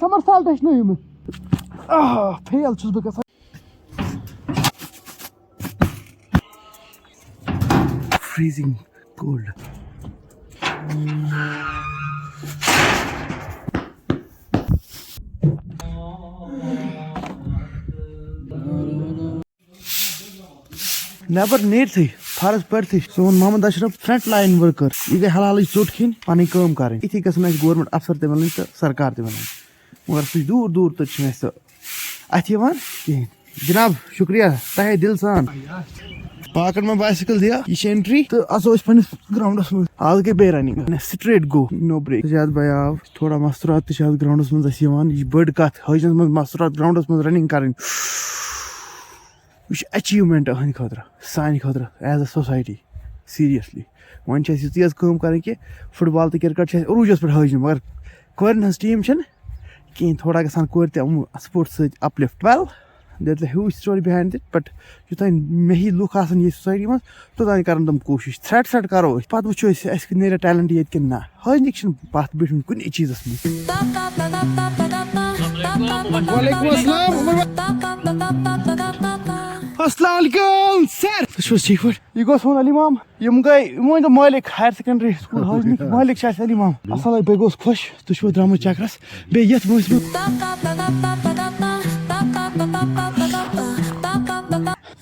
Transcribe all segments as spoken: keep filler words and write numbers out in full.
سمرسالٹ ہیٚچھنٲیِو مےٚ. آ، فیل چھُس بہٕ گژھان. Freezing cold. نٮ۪بر نیرتھٕے، فرض پٔرتھٕے، سون محمد اشرف فرنٹ لائن ورکر، یہِ گٔے حلالٕچ ژوٚٹ کھیٚنۍ، پنٕنۍ کٲم کرٕنۍ. یِتھی گژھن اَسہِ گورمنٹ افسر تہِ مِلٕنۍ تہٕ سرکار تہِ مِلٕنۍ، مگر سُہ چھُ دوٗر دوٗر تہٕ چھُنہٕ اَسہِ سُہ اَتھِ یِوان کِہیٖنۍ. جناب، شُکریہ تۄہہِ دِل سان. پاکن منٛز بایسکل دِیا، یہِ چھِ entry تہٕ اژو أسۍ پننِس گراؤنڈس منٛز. آز گٔے بیٚیہِ running, straight go, no break. Sajjad بھائی آو، تھوڑا مستورات تہِ چھِ اَتھ گراؤنڈس منٛز اَسہِ یِوان. یہِ چھِ بٔڑ کتھ، حٲجنس منٛز مستورات گراؤنڈس منٛز رننگ کرٕنۍ. یہِ چھِ achievement أہنٛدِ خٲطرٕ، سانہِ خٲطرٕ as a society, seriously. وۄنۍ چھِ اَسہِ یِژٕے یٲژ کٲم کَرٕنۍ کہِ فُٹ بال تہٕ کِرکَٹ چھِ اَسہِ عروٗجَس پٮ۪ٹھ حٲجِنۍ، مگر کورٮ۪ن ہٕنٛز ٹیٖم چھَنہٕ کِہیٖنۍ. تھوڑا گژھان کورِ تہِ یِمو sports سۭتۍ uplift. Well, there's a huge story behind it, but یوٚتام مےٚ ہی لُکھ آسَن ییٚتہِ society منٛز، توٚتام کَرَن تِم کوٗشِش. Threat set کَرو أسۍ، پَتہٕ وٕچھو أسۍ اَسہِ نیرِ talent ییٚتہِ کِنہٕ نہ. حٲجنٕکۍ چھِنہٕ پَتھ بیٖٹھُن کُنہِ چیٖزَس منٛز. وعلیکم السلام. السلام علیکم سر، تُہۍ چھِو حظ ٹھیٖک پٲٹھۍ؟ یہِ گوٚو سون علی مام، یِم گٔے، یِم ؤنۍ تو مٲلِک ہایر سیکنڈری سکول حٲجنٕکۍ مٲلِک چھِ اَسہِ علی مام. اَصٕل ہے، بیٚیہِ گوٚوُس خۄش، تُہۍ چھِو درٛامٕتۍ چکرس. بیٚیہِ یَتھ موسمہِ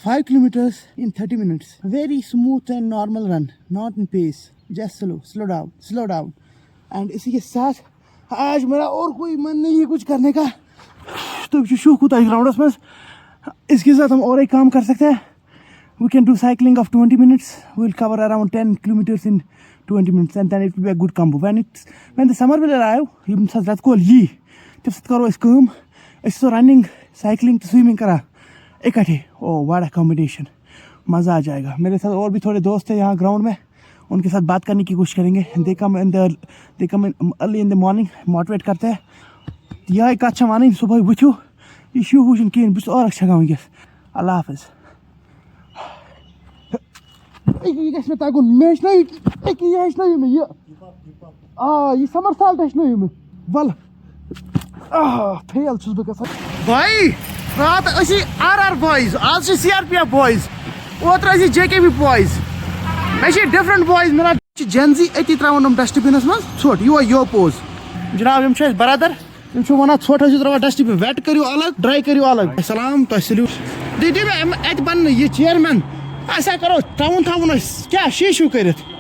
five kilometers in thirty minutes, very smooth and normal run, not in pace, just slow, slow down, slow down. And इसी के साथ आज मेरा और कोई मन नहीं है कुछ करने का. तो जो शौक होता है ग्राउंड में, इसके साथ हम और एक काम कर सकते हैं. We can do cycling of twenty minutes. We'll cover around ten kilometers in twenty minutes, and then it will be a good combo. When it's, when the summer will arrive, ییٚمہِ ساتہٕ رٮ۪تہٕ کول یی، تَمہِ ساتہٕ کَرو أسۍ کٲم، أسۍ آسو running, cycling تہٕ swimming کران اِکٹھے. Oh, what a combination! مزہ آ جائے گا. میرے ساتھ اور بھی تھوڑے دوست ہیں یہاں گراؤنڈ میں، ان کے ساتھ بات کرنے کی کوشش کریں گے. They come in the, they come in early in the morning, motivate کرتے ہیں. یہے کتھ چھِ وَنٕنۍ، صُبحٲے وٕتھِو، یہِ چھُ وٕچھُن کِہیٖنۍ، بہٕ چھُس عٲرق چھَکان وٕنکیٚس. اللہ حافظ. أکہِ یہِ گژھِ مےٚ تَگُن، مےٚ ہیٚچھنٲیِو، أکہِ یہِ ہیٚچھنٲیِو مےٚ یہِ. آ، یہِ سمرسالٹ ہیٚچھنٲیِو مےٚ. وَلہٕ. آ، فیل چھُس بہٕ گژھان. بھائی، راتھ ٲسی آر آر بوائز، آز چھِ C R P F boys, اوترٕ ٲسی جے کے بی بوائز، مےٚ چھِ ڈفرنٹ بوائز مِلان. چھِ جین زی أتی ترٛاوان یِم ڈسٹ بِنس منٛز ژھۄٹھ، یِہوٚے یو پوز. جناب، یِم چھِ اَسہِ برادر، یِم چھِ وَنان ژھۄٹھ ٲسِو ترٛاوان ڈسٹ بِن، ویٹ کٔرِو الگ، ڈراے کٔرِو الگ. السلام، تۄہہِ سلیوٹ. دِ، دِ مےٚ اَمہِ اَتہِ بننہٕ یہِ چیئرمین، اَسہِ ہا کرو ترٛاوُن تھاوُن أسۍ، کیٛاہ شیٖشوٗ کٔرِتھ؟